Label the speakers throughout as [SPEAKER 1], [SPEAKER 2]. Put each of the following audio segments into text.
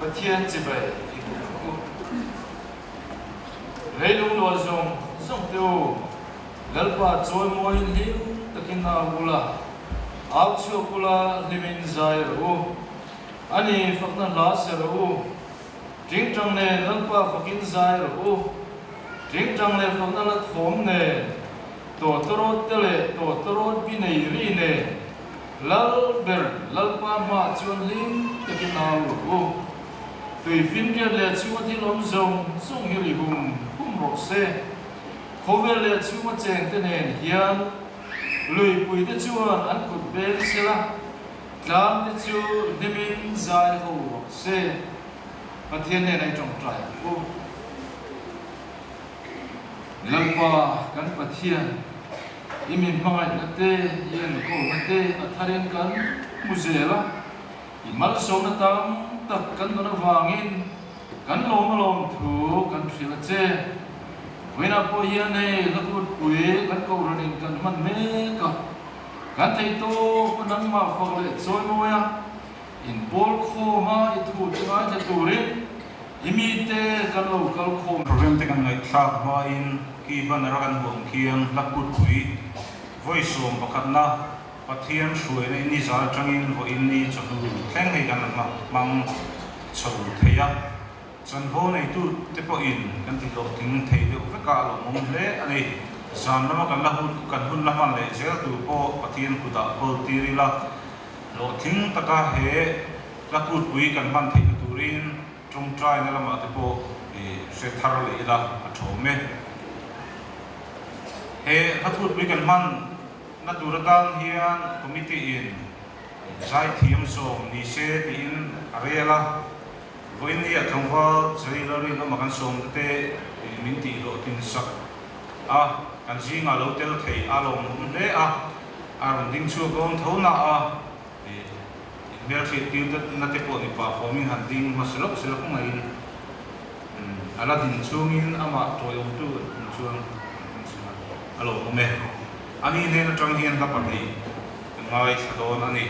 [SPEAKER 1] Pathian chibai i buk ang u. Leilung luah zawng zawng te u, Lalpa chawimawiin hlim takin au ula, au chhuak ula hlimin zai rawh u. Ani fakna hla se rawh u. Tingtang nen Lalpa fakin zai rawh u. Tingtang leh fakna la thawm nen, tawtawrawt te leh tawtawrawt bi nei ri nen, Lal ber Lalpa hmaah chuan hlim takin au rawh u. Tui finriat leh chhunga thil awm zawng zawng hi ri hum hum rawh se. Khawvel leh chhunga chengte nen hian luipuite chuan an kut beng sela, tlangte chu hlimin zai ho rawh se. Pathian nen a i tawngtai ang u. Lalpa kan Pathian, i min hmangaihna te, i enkawlna te a tharin kan hmu zel a. I malsawmna tam tak kan dawn avangin kan lawm alawm thu kan hrilh a che. Vawiinah pawh hian hei hlakutpui kan kohhranin kan hman mek a, kan theih tawp a nangmah fak leh chawimawi a, inpawl khawm a i thu te ngaithla turin i mite kan lo kal khawm.
[SPEAKER 2] Program te kan ngaihthlak hmain ki banner a kan huam khian hlakutpui vawi 11na Pathian hruaina in nizal atangin vawiin ni chawhnu thleng hei kan hmang chho thei a, chanvo neitu te pawhin kan ti hlawhtling thei deuh vek a, a lawmawm hle a ni. Zan lama kan la hun kan hun la hman leh zel tur pawh Pathian kutah kawl tir ila, hlawhtling taka he hla kutpui kan hman theihna turin tawngtaina lamah te pawh hre thar leh ila a thawm e. He hla kutpui kan hman. Na tur atan hian committee in zaithiam sawm ni se tiin a rel a, vawiin ni ah tlangval Zai Lalrinawma kan sawm te te min tih hlawh tin sak a, kan zingah lo tel thei a lawmawm hle a, a rawn ding chhuak dawn tho na a, inhmelhriat tir na te pawh ni pah fawmin han ding hmasa lawk se lawk ngaiin a la din chungin amah tawiawmtu an chuan a lawmawm e. Ani hnen atang hian hla pahnih kan ngaithla dawn a ni.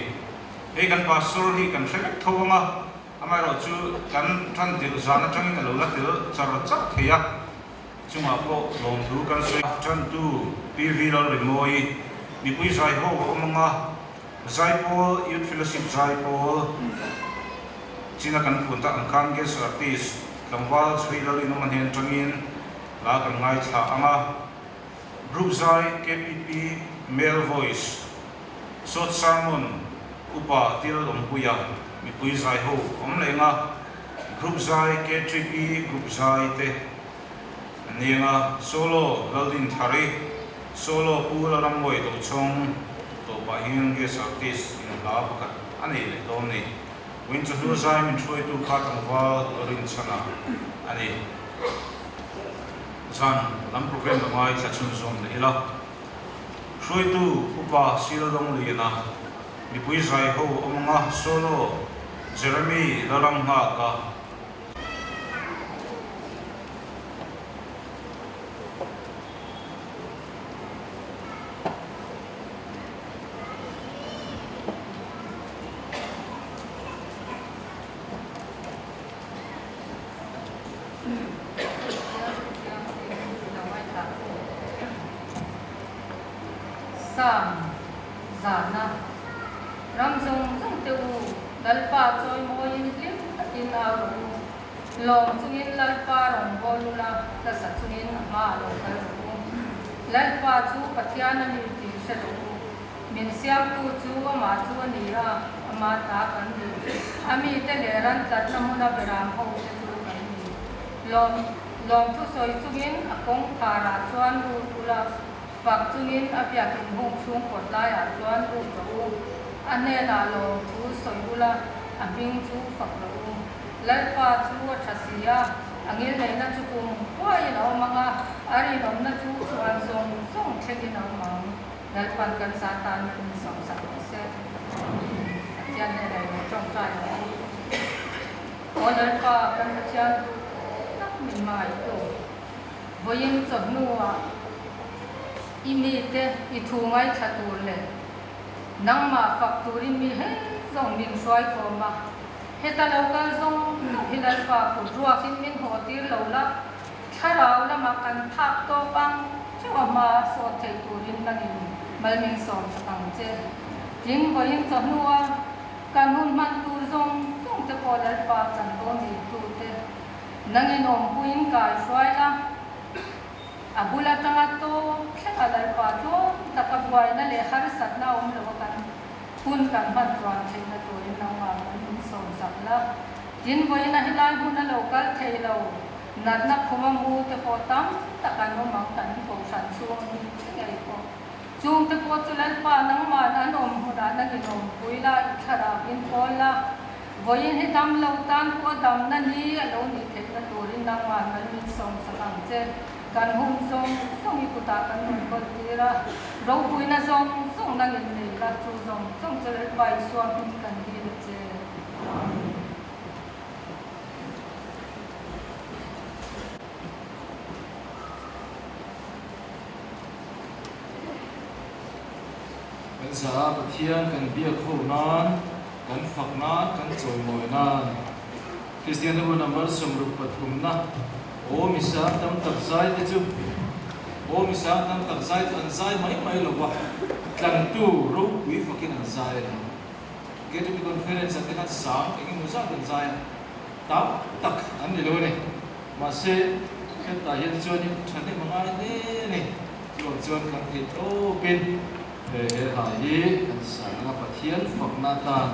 [SPEAKER 2] Hei kan pastor hi kan hre vek tho ang a, amaherawhchu kan tan tirh zan atangin a lo la tel char char thei a, chungah pawh lawmthu kan sawi a. Tantu PV Lalrimawi, mipui zaiho a awm ang a, Zaipawl, Youth Fellowship Zaipawl, china kan phun tak ang khan guest artist tlangval Chhui Lalrinawma hnen atangin hla kan ngaithla ang a. Group zai KPP Male Voice, Short Sermon, Upa Til Awmpuia, mipui zai ho awm leh nga, Group zai KTP Group zai te an ni anga, Solo Laldin Thari, Solo Pu Lalrammawi Tochhawng tawh pah hian guest artist in hla pakhat a nei leh dawn ni. Vawiin chawhnu zai min hruaitu kha tlangval Rinchhana a ni. Zan lam program ka ngaithla chhunzawm leh ila. Hruaitu Upa Sildongliana, mipui zai ho awm anga solo Jeremy Laramnghaka.
[SPEAKER 3] Sam zana ram zawng zawng te u, Lalpa chawimawiin hlim takin au rawh u. Lawm chungin Lalpa rawngbâwl ula, hlasa chungin a hmaah lo kal rawh u. Lalpa chu Pathian a ni tih hre rawh u. Min siamtu chu amah chu a ni a, ama ta kan ni. A mite leh ran tlatna hmuna beram ho te chu kan ni. Lawm lawmthu sawi chungin a kawngkharah chuan lut ula, fak chungin a biakin hung chhung kawt laiah chuan lut rawh u. A hnenah lawmthu sawi ula, a hming chu fak rawh u. Lalpa chu a tha si a, a ngilneihna chu kum huaiin a awm ang a, a rinawmna chu chuan zawng zawng thlengin a awm ang. Lalpan kan zah tan in sawmsak rawh se. Pathian hnenah i lo tawngtai ang u. Aw Lalpa, kan Pathian duh tak min hmangaihtu, vawiin chawhnuah i mite i thu ngaithla tur leh nangmah fak turin mi heng zawng min hruai khawm a. Heta lo kal zawng zawng hi Lalpa kut ruakin min haw tir lo la, thlarau lamah kan phak tawp ang theuh a hma sawt theih turin nangin mal min sawm sak ang che. Tin, vawiin chawhnua kan hun hman tur zawng zawng te pawh Lalpa chanvo neitute nangin awmpuiin kai hruai la. A bul atanga tawp thleng a Lalpa tlawm taka buaina leh harsatna awm lo a kan hun kan hman chuan theihna turin nangmah kan min sawm sak la. Tin, vawiin a helai hmun a lo kal thei lo, natna khuma mu te pawh tam tak an awm ang kan kohhran chhung a mi te ngei pawh. Chung te pawh chu Lalpa nangmahn an awm hmunah nangin awmpui la, i thlarau in pawl la. Vawiin hi dam lo tan pawh a damna ni a lo nih theihna turin nangmah mal min sawm sak ang che. Kan hun zawng zawng i kutah kan rawn kawl tir a, ropuina zawng zawng nangin nei la, chu zawng zawng chu Lalpa Isua hming kan dil a che. Amen.
[SPEAKER 1] Kan zaha Pathian kan biak ho nan. Kan fak nan, kan chawimawi nan. Kristian ho number 63 na Aw mi sang tam tak zai te chu Aw mi sang tam tak zai chu an zai mai mai lo va, tlantu ropui fakin an zai a ni. KTP Conference ah te khan sang eng emaw zat an zai a, tam tak an ni lo a ni. Mahse, hetah hian chuanin thahnem a ngai hle a ni. Chuvang chuan kan theih tawpin. He hla hi kan sa ang a, Pathian fakna atan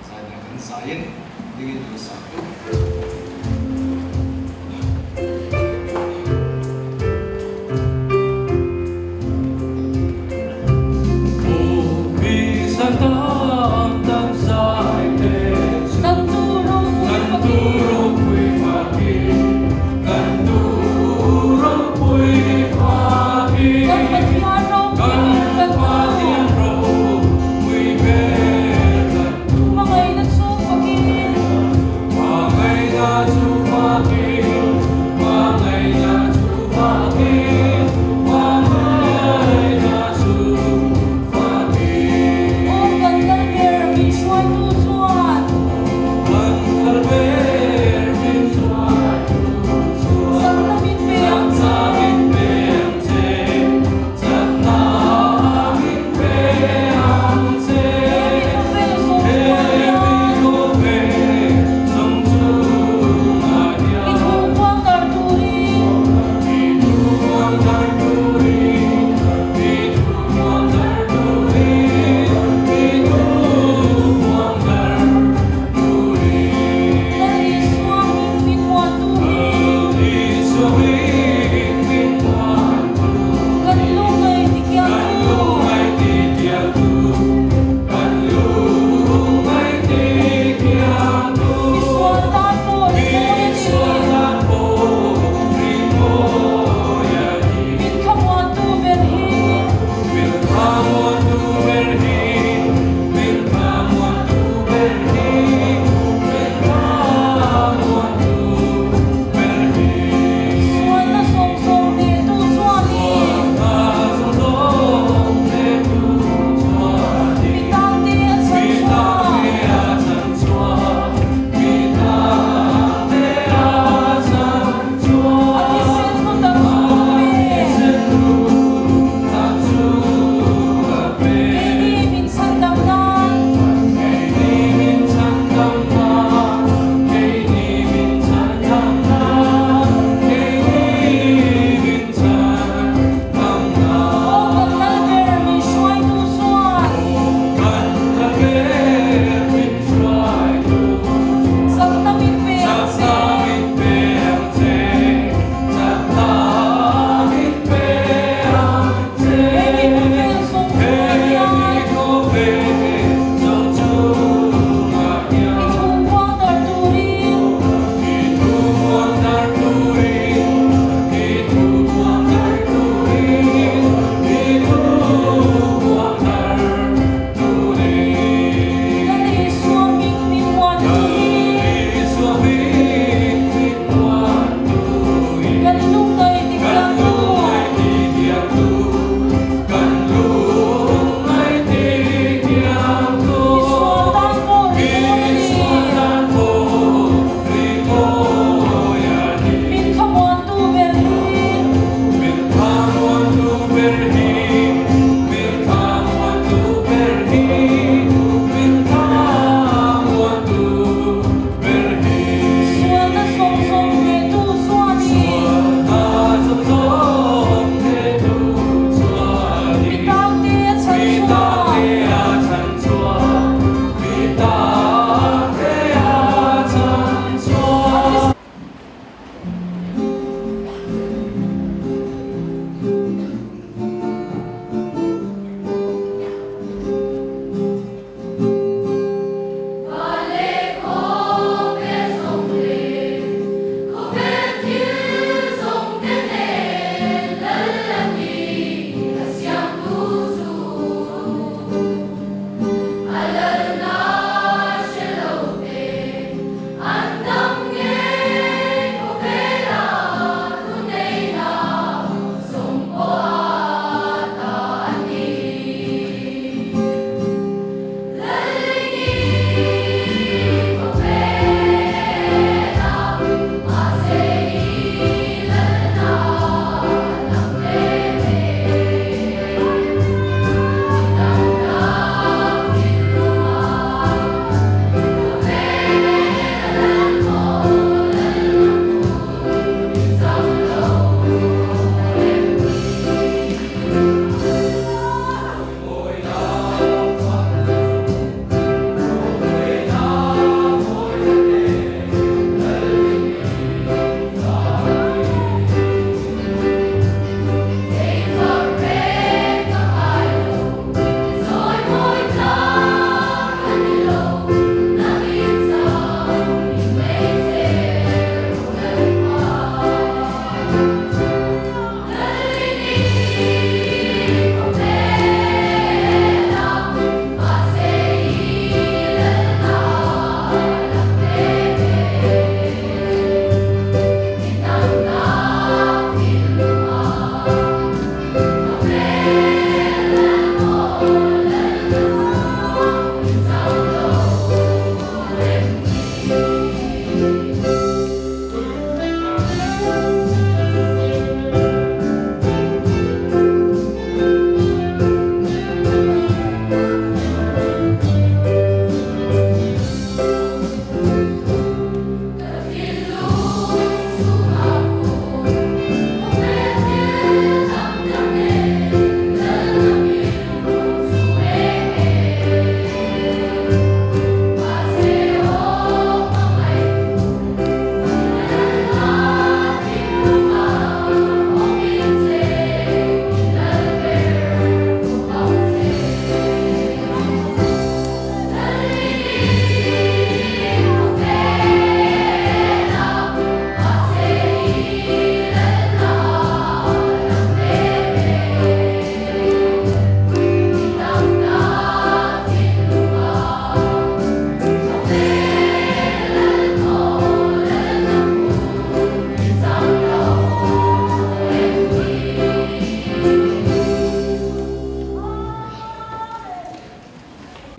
[SPEAKER 1] zai dan kan zaiin dingin lo sa teuh.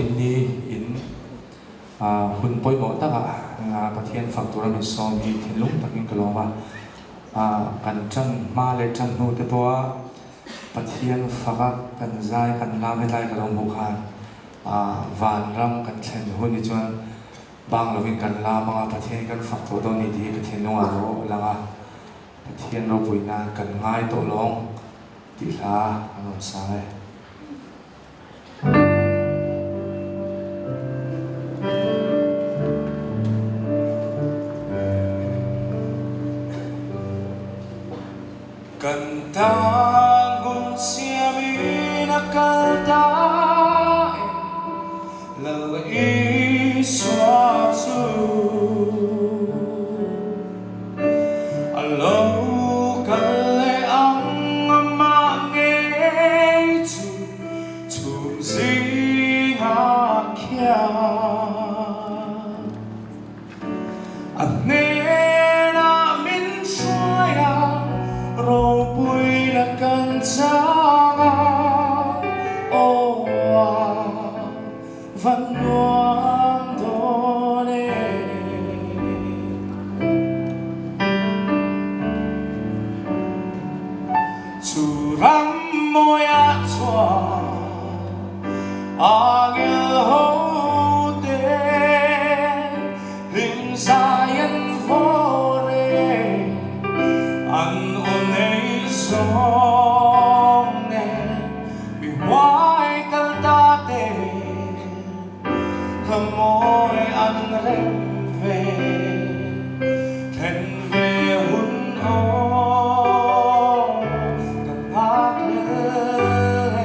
[SPEAKER 4] Ni in hun pawimawh takah Pathian fak tura min sawm hi thinlung takin ka lawm a. Kan tan hma leh tan hnu te pawha Pathian faka kan zai kan lam hetlai ka lo hmuh khan vanram kan thlen hun hi chuan bang lovin kan lam anga Pathian hi kan fak tawh dawn ni tih hi ka thinlungah a lo lang a. Pathian ropui nan kan ngai tawh lawng tih hla an rawn sang e. Kan tan hun siamin a kal ta e, Lal Isua chu a lo kal leh ang amah ngei chu chhum zingah khian a hnenah min hruai a, ropuina kan chang a, aw a va nuam dawn e. Chu ram mawiah chuan angel ho te hlim zai an vawr e, an aw nei zawng nen mi huai kal ta te hla mawi an rem ve thlen ve hun aw ka nghak lel e.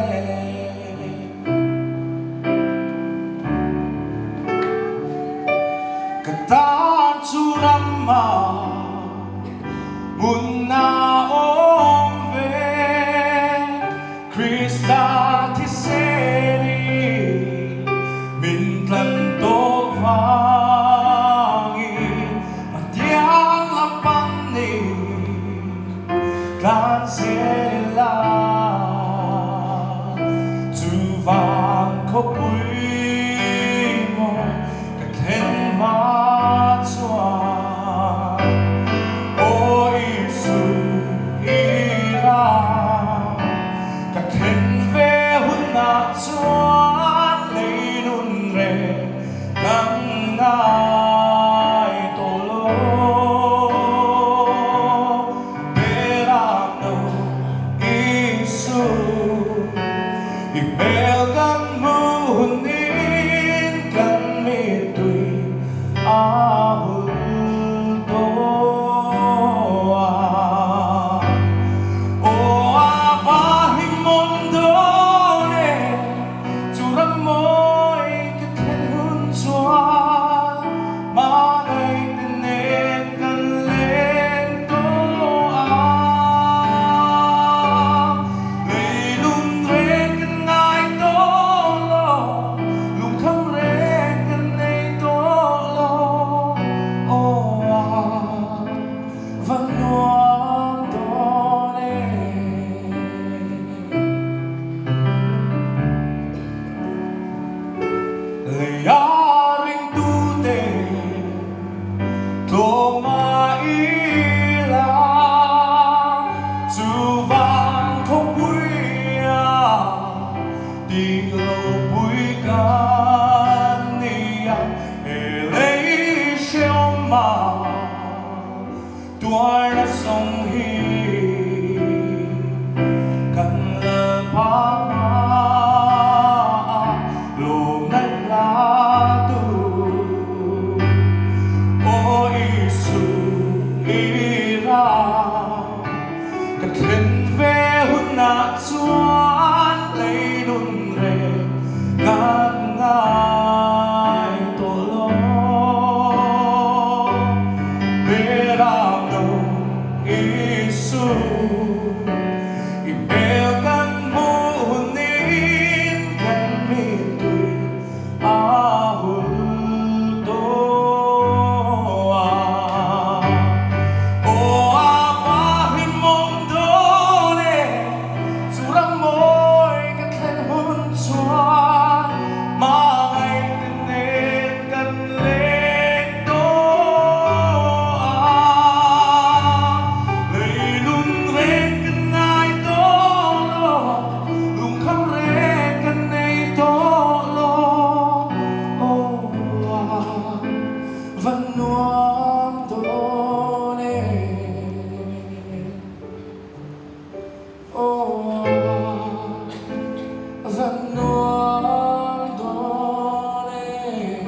[SPEAKER 4] Ka tan chu ram ah hmun a awm ve. Krista thisen i min tlan tawh vangin Pathian lam pan ni tlan zel ila. Chuvang khawpui maw ka thlen hma chuan Aw Isu i ra ka thlen ve hunah chuan lei nun reng kan ngai tawh lo. Beram no Isu i hmel kan hmu hunin kan mittui a hul tawh a. Aw a va hlimawm dawn e, chu ram mawi ka thlen hun chuan hmangaih te nen kan leng tawh ang. Leilung reng kan ngai tawh lo. van nuam dawn em.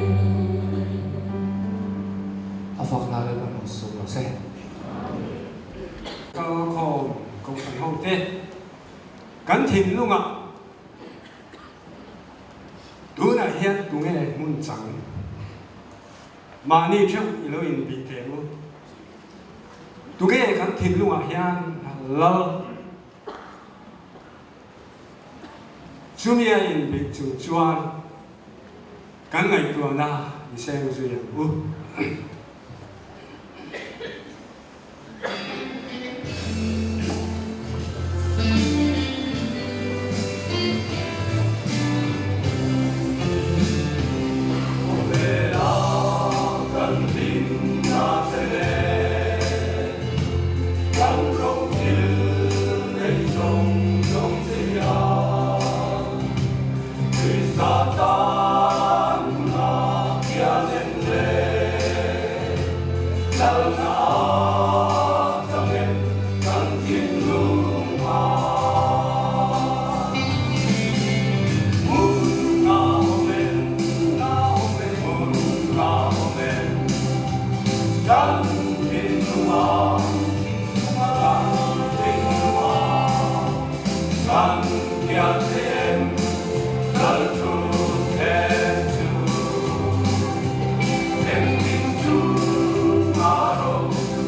[SPEAKER 4] A fak hna leh kan hmu sum lo se.
[SPEAKER 5] Kalkhawm Kohhran hote kan thinlungah tunah hian tunge hmun chang mahni theuh i lo inbih teh u. Tunge kan thinlungah hian lal Chumi a inbeih chung chuan kan ngaihtuahna i seng zui ang u.
[SPEAKER 6] Khawvela kan hlimna che nen kan ro thil nei zawng zawng che hian Krista tan huna hian en le Lalna changem kan thinlung a Hmun a awm em, hmun a awm em Kan thinlung a, kan thinlung a Kan kian thei em, Lal thu thlen chu. Engtin chu a ro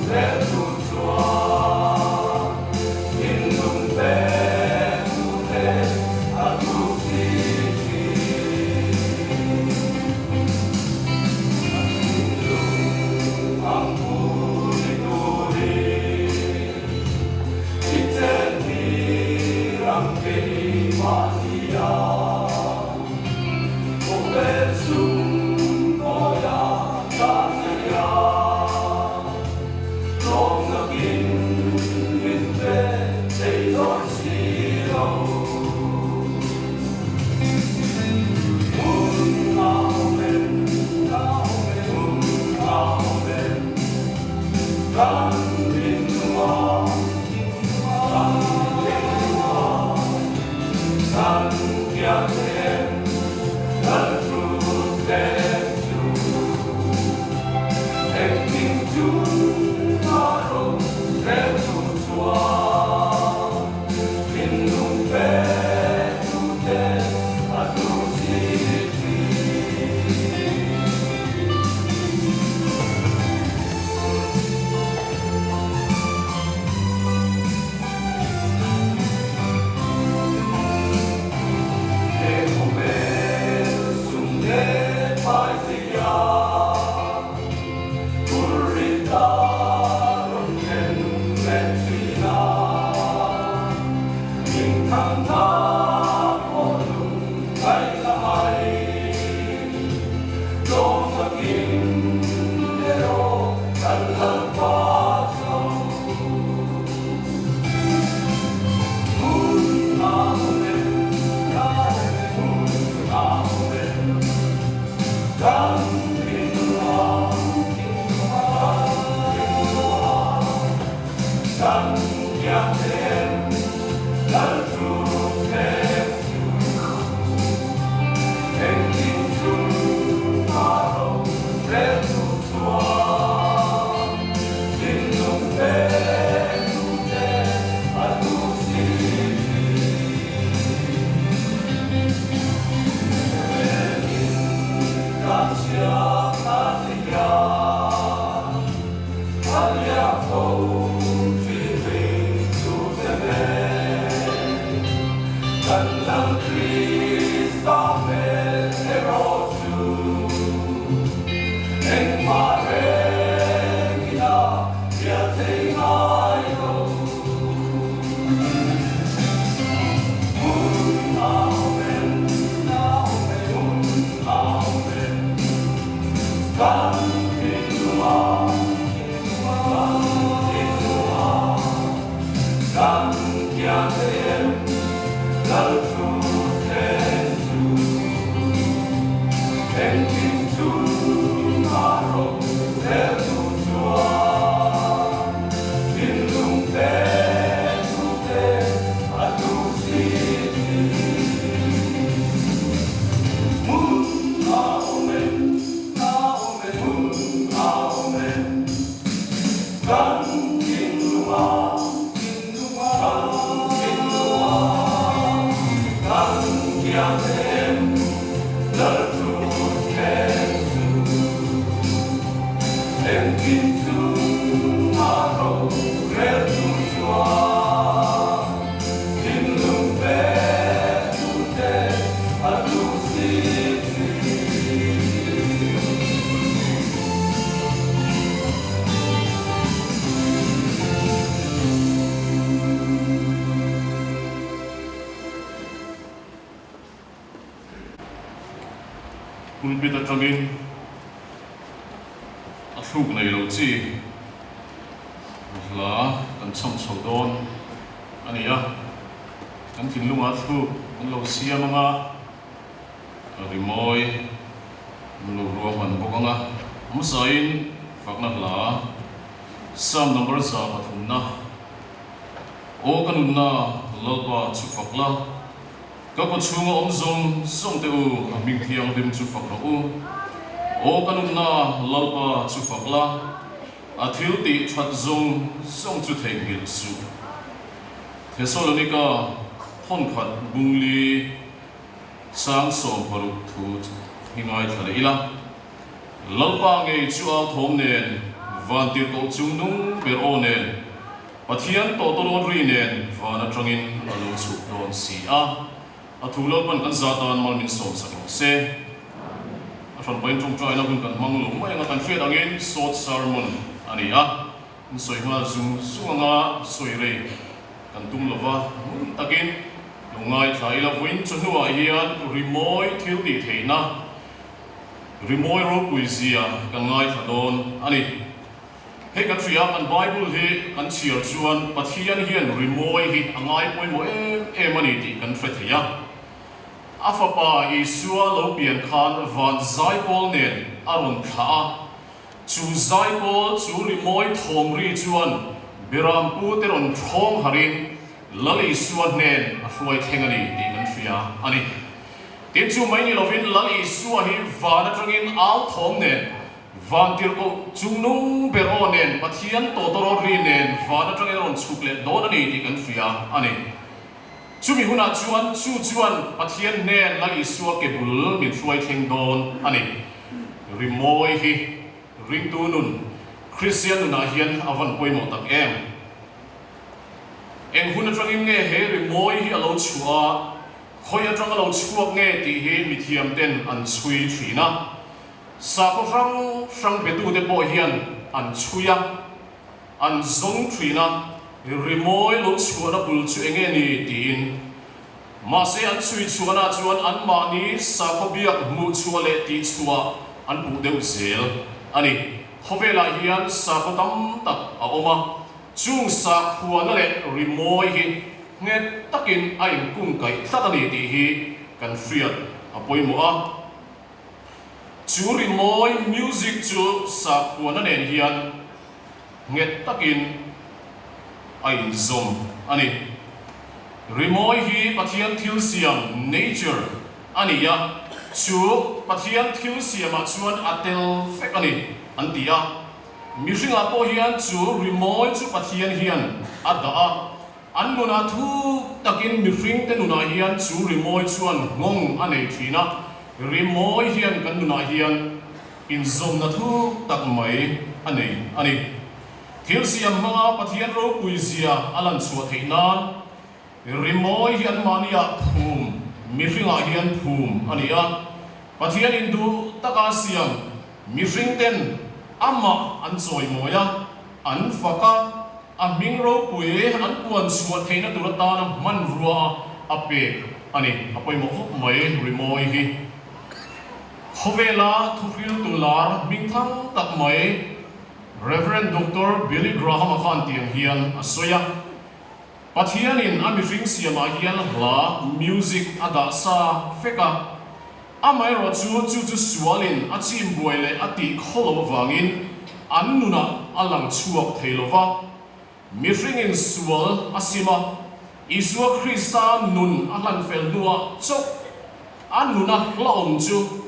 [SPEAKER 6] rel tu chuan thinlung pe tu te a tluk si thin. A thinlung ang pu ni turin i chen tir ang keimahnia. Khawvel sum mawia tan nei a, tlawm nakin min pe thei dawn si lo. Hmun a awm em, hmun a awm em, kan rinnu a, kan rinnu a. Kan kian em lal thu te chu engtin chu a ro rel chu chuan thinlung pe tu te a tu si thin. He khawvel sum leh pai theia Purita rawn thlen leh thin a, Min thangna pawh lung ngaihna ai Tlawm takin erawh kan lalpa cho. thiam em Lalthutthleng chu? Engkim chunga roreltu chuan thinlung petute a duh si thin.
[SPEAKER 7] Pulpit atangin a thluk nei lo chi hla kan chham chho dawn a ni a, kan thinlungah thluk an lo siam anga rimawi an lo ruahman bawk anga hmasain fakna hla Psalm number 300na Aw ka nunna Lalpa chu fak la, ka kaw chhunga awm zawng zawng te u a hming thianghlim chu fak rawh u. Aw ka nunna Lalpa chu fak la, a thil tih that zawng zawng chu theihnghilh suh. Thesalonika thawnkhat bungli sang 16 thu hi ngaithla leh ila. Lalpa ngei chu au thawm nen, vantirhkoh chung nung ber aw nen, Pathian tawtawrawt ri nen van atangin a lo chhuk dawn si a. A thu Lalpan kan za tan mal min sawmsak rawh se. A hran pahin tawngtaina hun kan hmang lo mai anga kan hriat angin short sermon a ni a, in sawi nghal zung zung anga sawi rei kan tum lova ngun takin lo ngaithla ila vawiin chawhnuah hian rimawi thil tih theihna Rimawi ropui zia kan ngaithla dawn a ni. Hei kan hria, kan Bible hi kan chhiar chuan Pathian hian rimawi hi a ngai pawimawh em em a ni tih kan hre thei a. A fapa Isua lo pian khan van zaipawl nen a rawn thlah a, chu zaipawl chu rimawi thawm ri chuan Berampu te rawn thawng harin Lal Isua hnen a hruai thleng a ni tih kan hria a ni. Tin, chu mai ni lovin Lal Isua hi van atangin au thawm nen, van tirhkoh chungnung ber aw nen, Pathian tawtawrawt ri nen van atangin a rawn chhuk leh dawn a ni tih kan hria a ni. Chumi hunah chuan chu chuan Pathian hnen Lal Isua ke bul min hruai thleng dawn a ni. Rimawi hi ringtu nun, Kristian nunah hian a van pawimawh tak em? Eng hun atangin nge he rimawi hi a lo chhuah a, khawi atanga lo chhuak nge tih hi mithiam ten an chhui thin a. Sakhaw hrang hrang betute pawh hian an chhui a, an zawng thin a, rimawi lo chhuahna bul chu enge ni tiin. Mahse an chhui chhuahna chuan anmahni sakhaw biak hmuh chhuah leh tih chhuah an puh deuh zel a ni. Khawvelah hian sakhaw tam tak a awm a, chung sakhuana leh rimawi hi nghet takin a inkungkaih tlat a ni tih hi kan hriat a pawimawh a. Chu rimawi music chu sakhuana nen hian nghet takin a inzawm a ni. Rimawi hi Pathian thil siam, nature, a ni a, chu Pathian thil siamah chuan a tel vek a ni an ti a. Mihringah pawh hian chu rimawi chu Pathian hian a dah a, an nunah thuk takin mihringte nunah hian chu rimawi chuan nghawng a nei thin a, rimawi hian kan nunah hian inzawmna thuk tak mai a nei a ni. Thil siam hmanga Pathian ropui zia a lan chhuah theih nan rimawi hi anmahniah phum, mihringah hian phum a ni a. Pathian induh taka siam mihring ten amah an chawimawi a, an fak a, a hming ropui an puan chhuah theihna tur atana hmanrua a pek a ni. A pawimawh khawp mai rimawi hi. Khawvela thuhriltu lar hmingthang tak mai Rev. Doctor Billy Graham-a khan tiang hian a sawi a, Pathianin a mihring siamah hian hla, music, a dah sa vek a, amaherawh chu chu chu sualin a chim buai leh a tih khaw lo avangin an nunah a lang chhuak thei lo va. Mihringin sual a sim a, Isua Krista nun a hlan fel hnuah chauh a nuna hlauhawm chu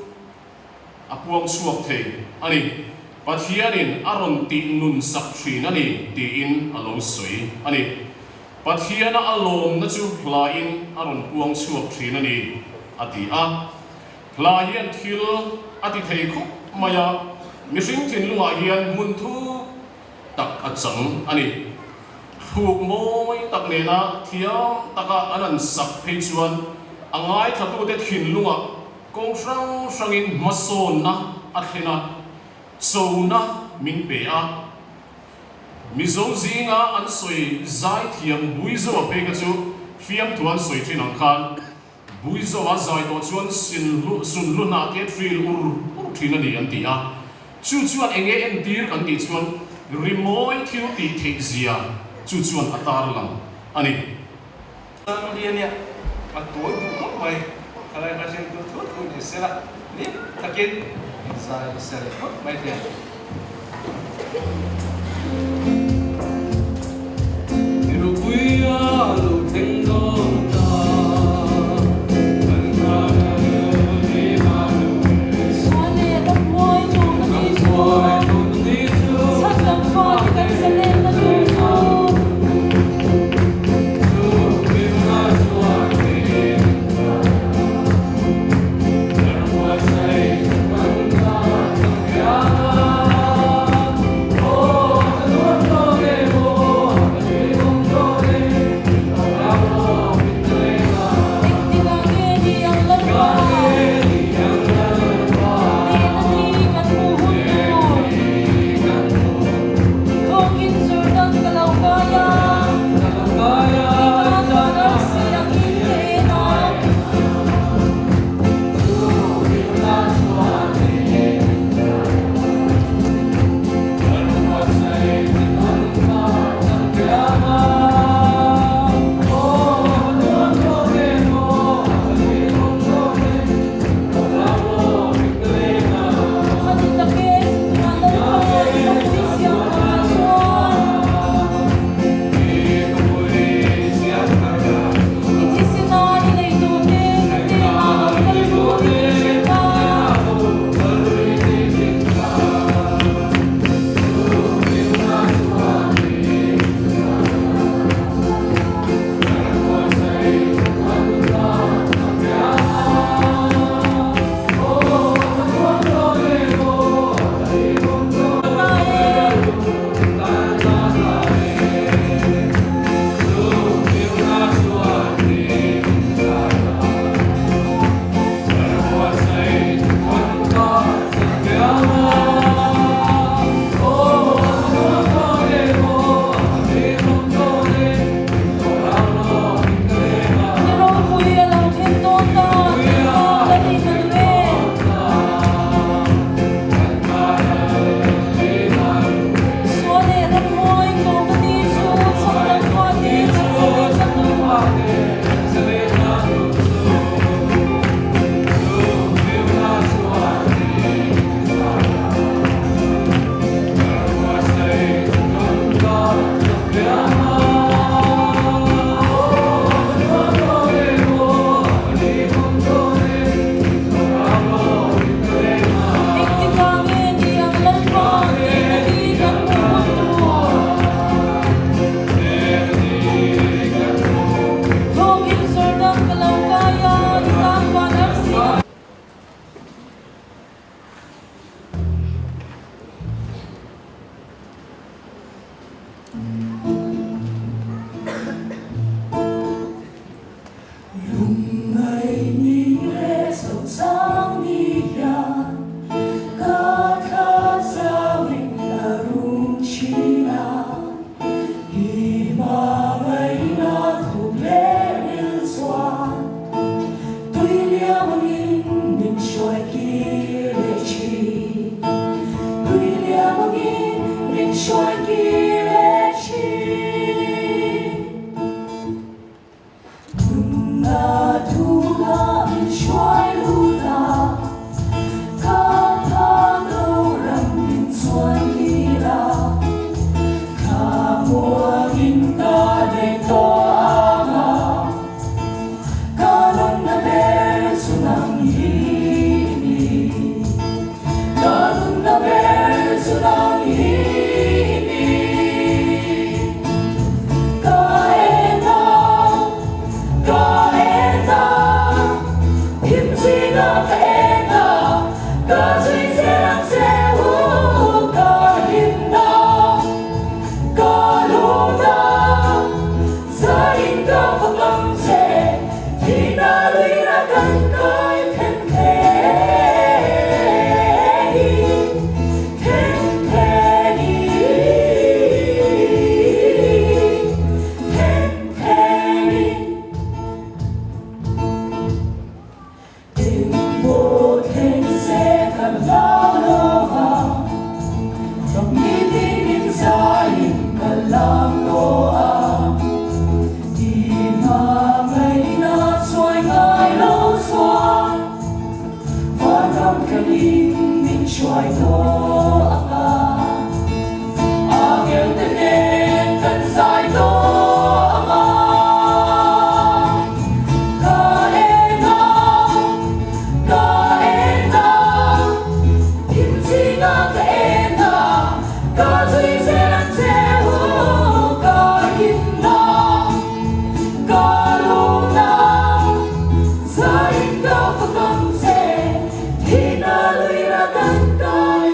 [SPEAKER 7] a puang chhuak thei a ni. Pathianin a rawn tih nun sak thin a ni tiin a lo sawi a ni. Pathiana a lawmna chu hlain a rawn puang chhuak thin a ni, a ti a. Hla hian thil a ti thei khawp mai a, mihring thinlungah hian hmun thuk tak a chang a ni. Thluk mawi tak nena thiam taka an han sak phei chuan a ngaithlatute thinlungah kawng hrang hrangin hmasawnna a thlen a, chona min pe a. Mizo zinga an sawi zaithiam Buizoa phei kha chu fiamthu an sawi thin ang khan Buizoa zai tawh chuan sinhlu sunhlu hnah te hril ur ur thin a ni an ti a. Chu chuan eng nge entir kan tih chuan rimawi thil tih theih zia chu chuan a tarlang a ni.
[SPEAKER 1] Sangliania a tawi duh khawp mai, thalai hla hriltu thu thu ni sela hlim takin inzai sel phawt mai teh ang.
[SPEAKER 6] Mirupuia lo thleng dawn ta, kan nghah lo ni Manuel.
[SPEAKER 8] Sual leh ramhuai tawhna ni chu, chhan lam fate kan zalenna tur chu.
[SPEAKER 6] kan hlau lo vang. Nitin zaiin kan lam tawh a, i hmangaihna chuai ngai lo chuan vanram thlengin min hruai tawh ang a, angel te nen kan zai tawh ang a. Ka en a, ka en a, thim zingah ka en a, ka zui zel ang che u, ka him a, ka lawm a, zaiin ka fak ang che, thihna luira kan kai.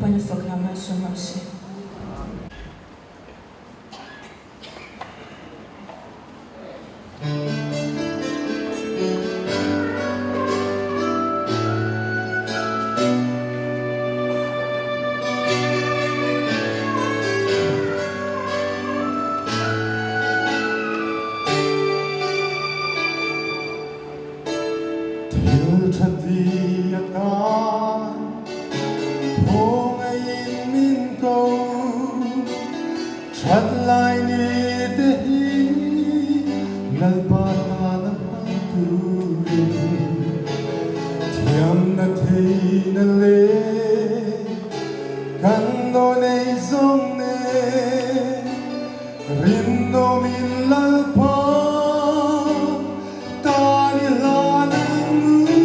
[SPEAKER 9] Lalpan a fak hna malsawm rawh se.
[SPEAKER 10] Thil tha ti atan khawngaih in min ko. That lai ni te hi Lalpa tana hmang turin thiamna theihna leh kan naw nei zawng nen rinawmin Lalpa tan i hlan ang u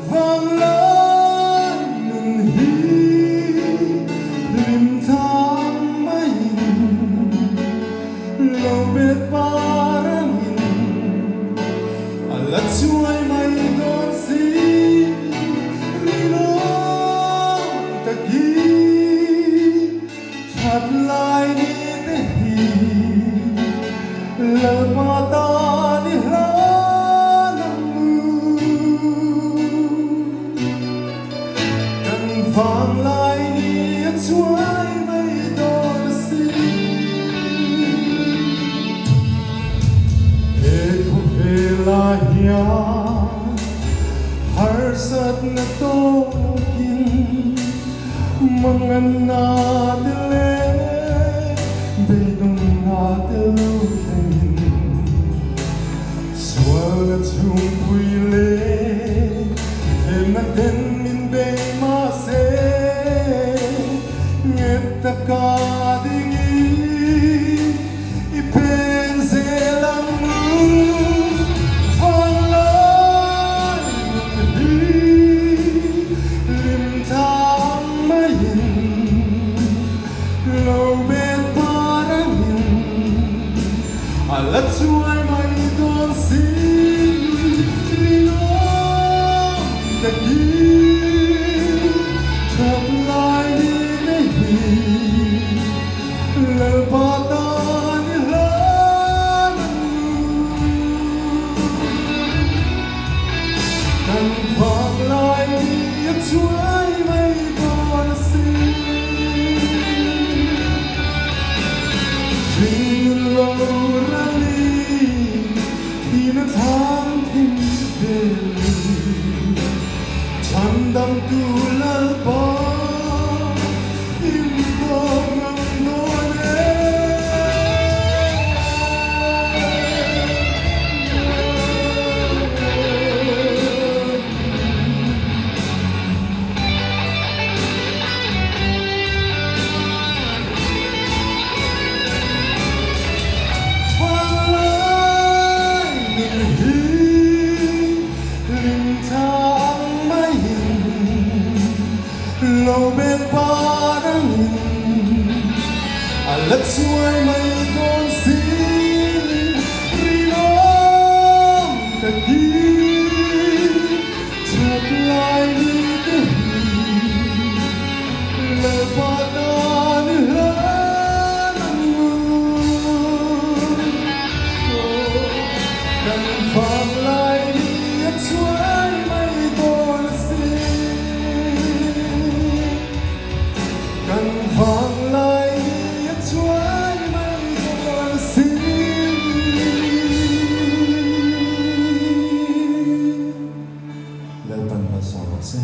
[SPEAKER 10] vanglai nun hi hlim thang maiin lo bet par angin a la chuai mai dawn si rinawm takin That lai ni te hi Lalpa tan i hlan ang u. Kan vang lai ni a chuai mai dawn a si. He khawvelah hian harsatna tawkin Manganna te leh beidawnna te lo thlengin sualna chhungpui leh thlemna ten min bei mahse nget taka dingin i pen zel ang u vanglai nun hi lim thang maiin lo bet par angin a la chuai mai dawn si rinawm takin that lai ni nei hi. Lalpa tan i hlan ang u. Kan vang lai ni a chuai mai dawn a si. Hringnun lo ralin thihna thlang thim chu velin chhandamtu Lalpa. Lo bet par angin a la chuai mai dawn si rinawm takin that lai ni te hi Lalpa tan i hlan ang u. Kan vang lai ni a chuai mai dawn a si. Kan vang lai ni a chuai mai dawn a si.
[SPEAKER 11] Lalpan malsawm rawh se.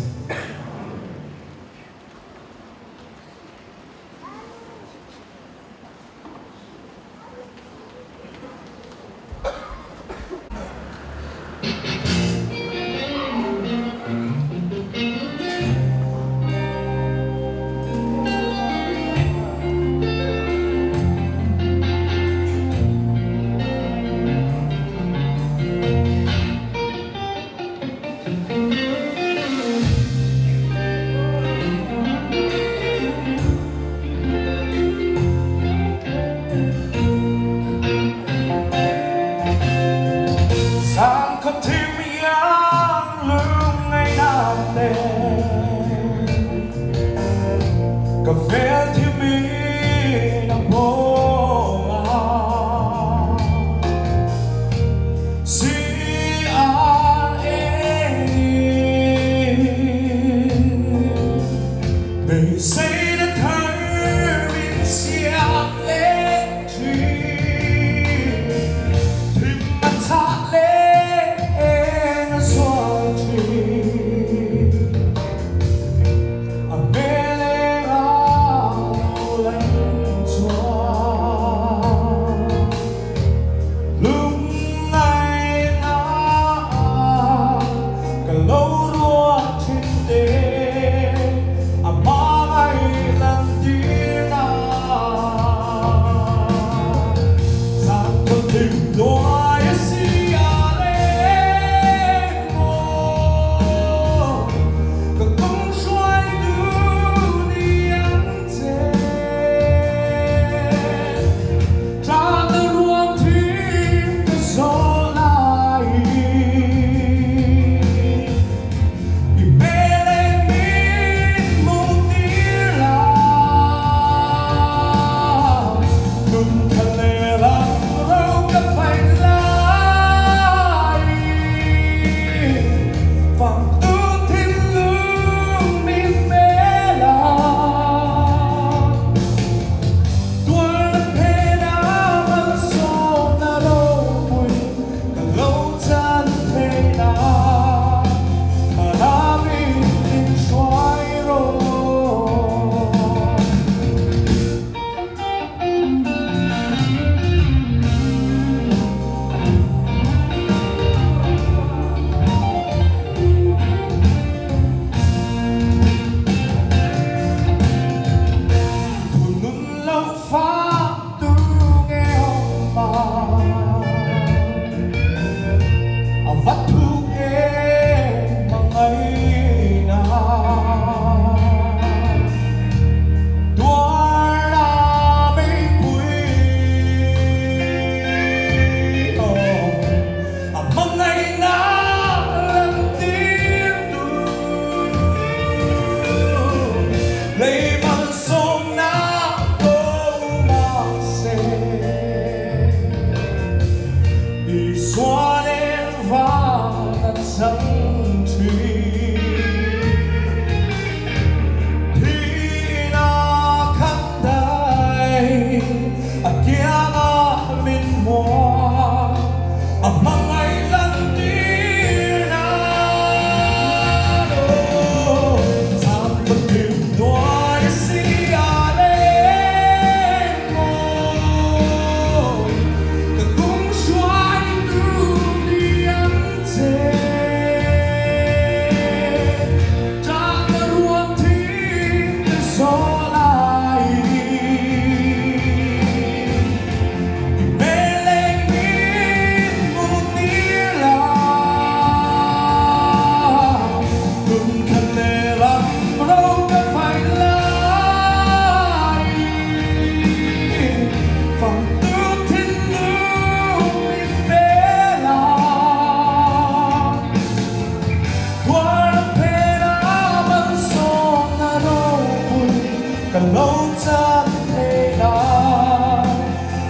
[SPEAKER 10] lo chan thei nan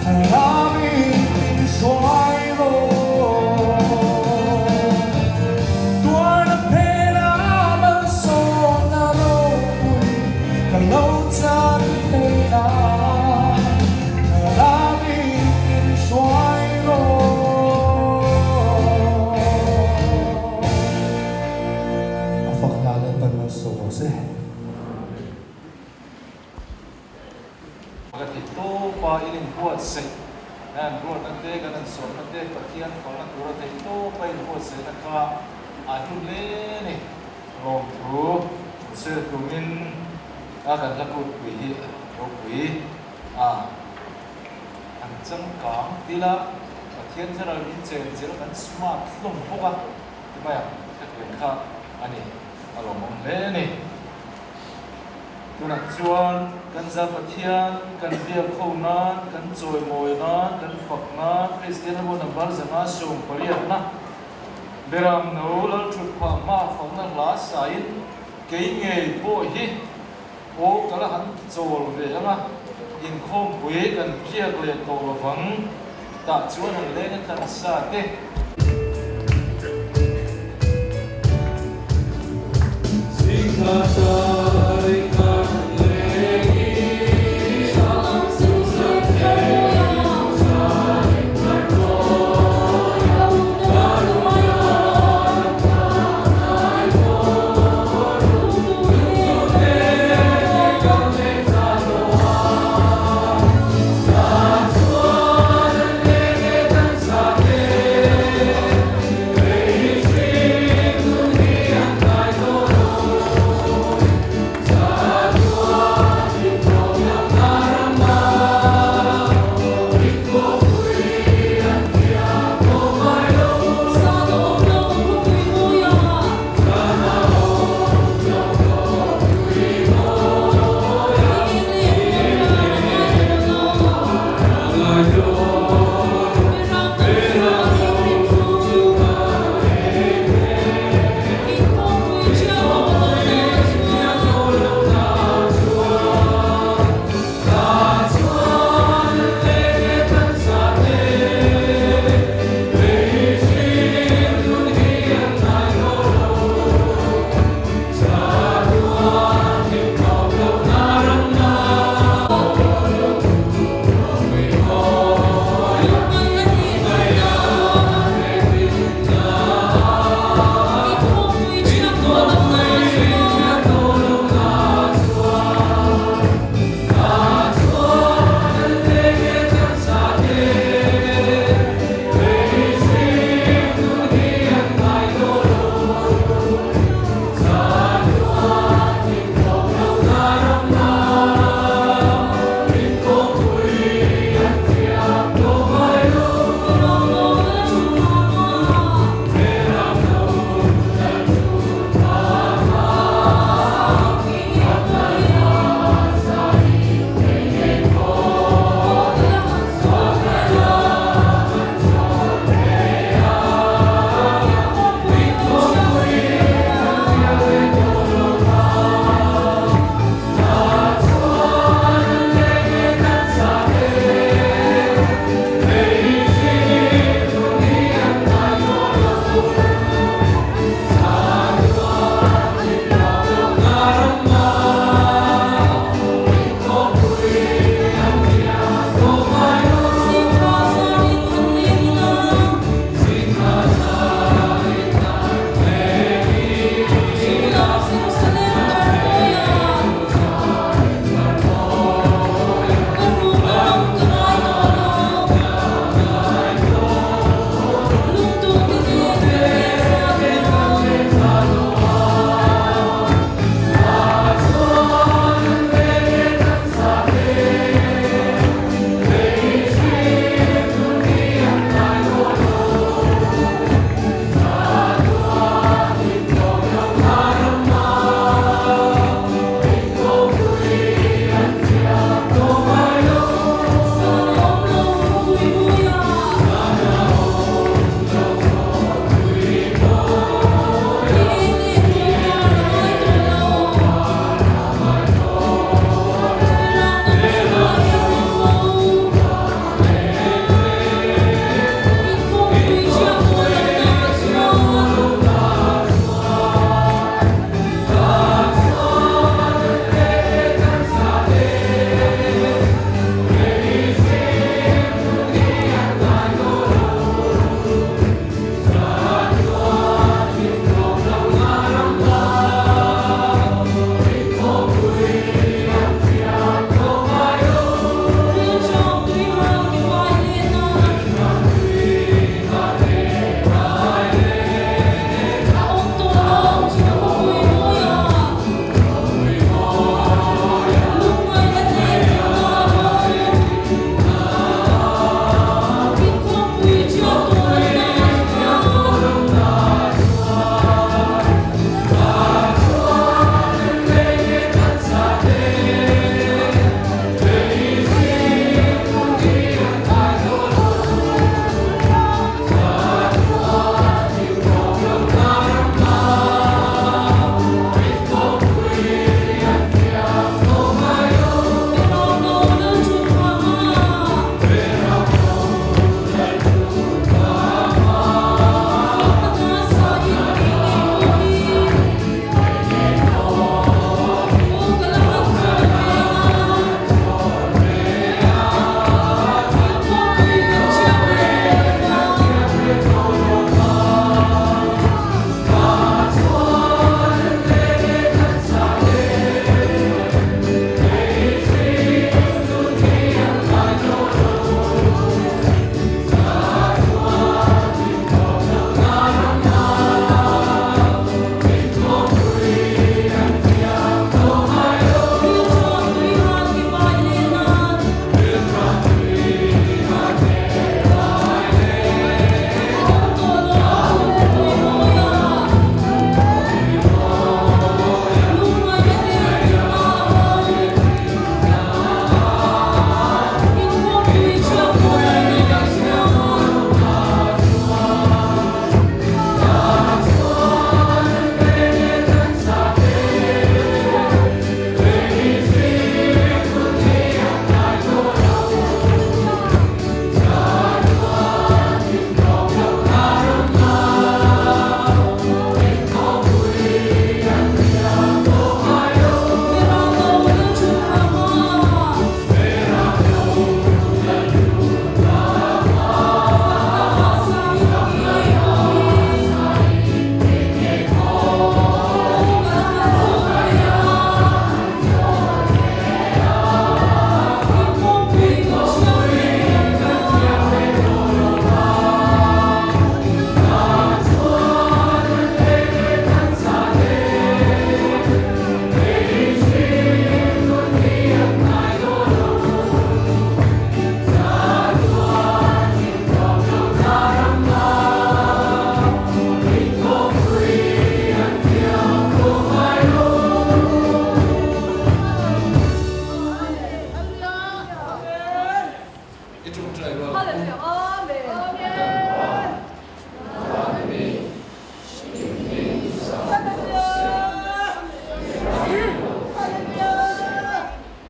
[SPEAKER 10] Thlarauin min hruai rawh. Tuarna phela malsawmna ropui ka lo chan thei nan Thlarauin min hruai rawh. A fak hna Lalpan malsawm rawh se.
[SPEAKER 1] Ka ti tawp a, in inbuatsaih hian ruatna te, kan han sawmna te, Pathian fakna tura theih tawp a inbuatsaihna kha a hlu hle a ni. Lawmthu sel tumin a kan hla kutpui hi ropui a an changkang tila Pathian thlarau min chen zir kan smart hlawm bawk a ti mai ang hetiang kha a ni a lawmawm hle a ni. Tunah chuan kan za Pathian kan biak ho nan, kan chawimawi nan, kan fak nan Kristian emaw number 500 18 na Beram no Lalthut phah hma fakna hla sain kei ngei pawh hi aw ka la han chawl ve ang a, inkhawmpui kan biak leh tawh lovang tah chuan han leng a tlan sa te.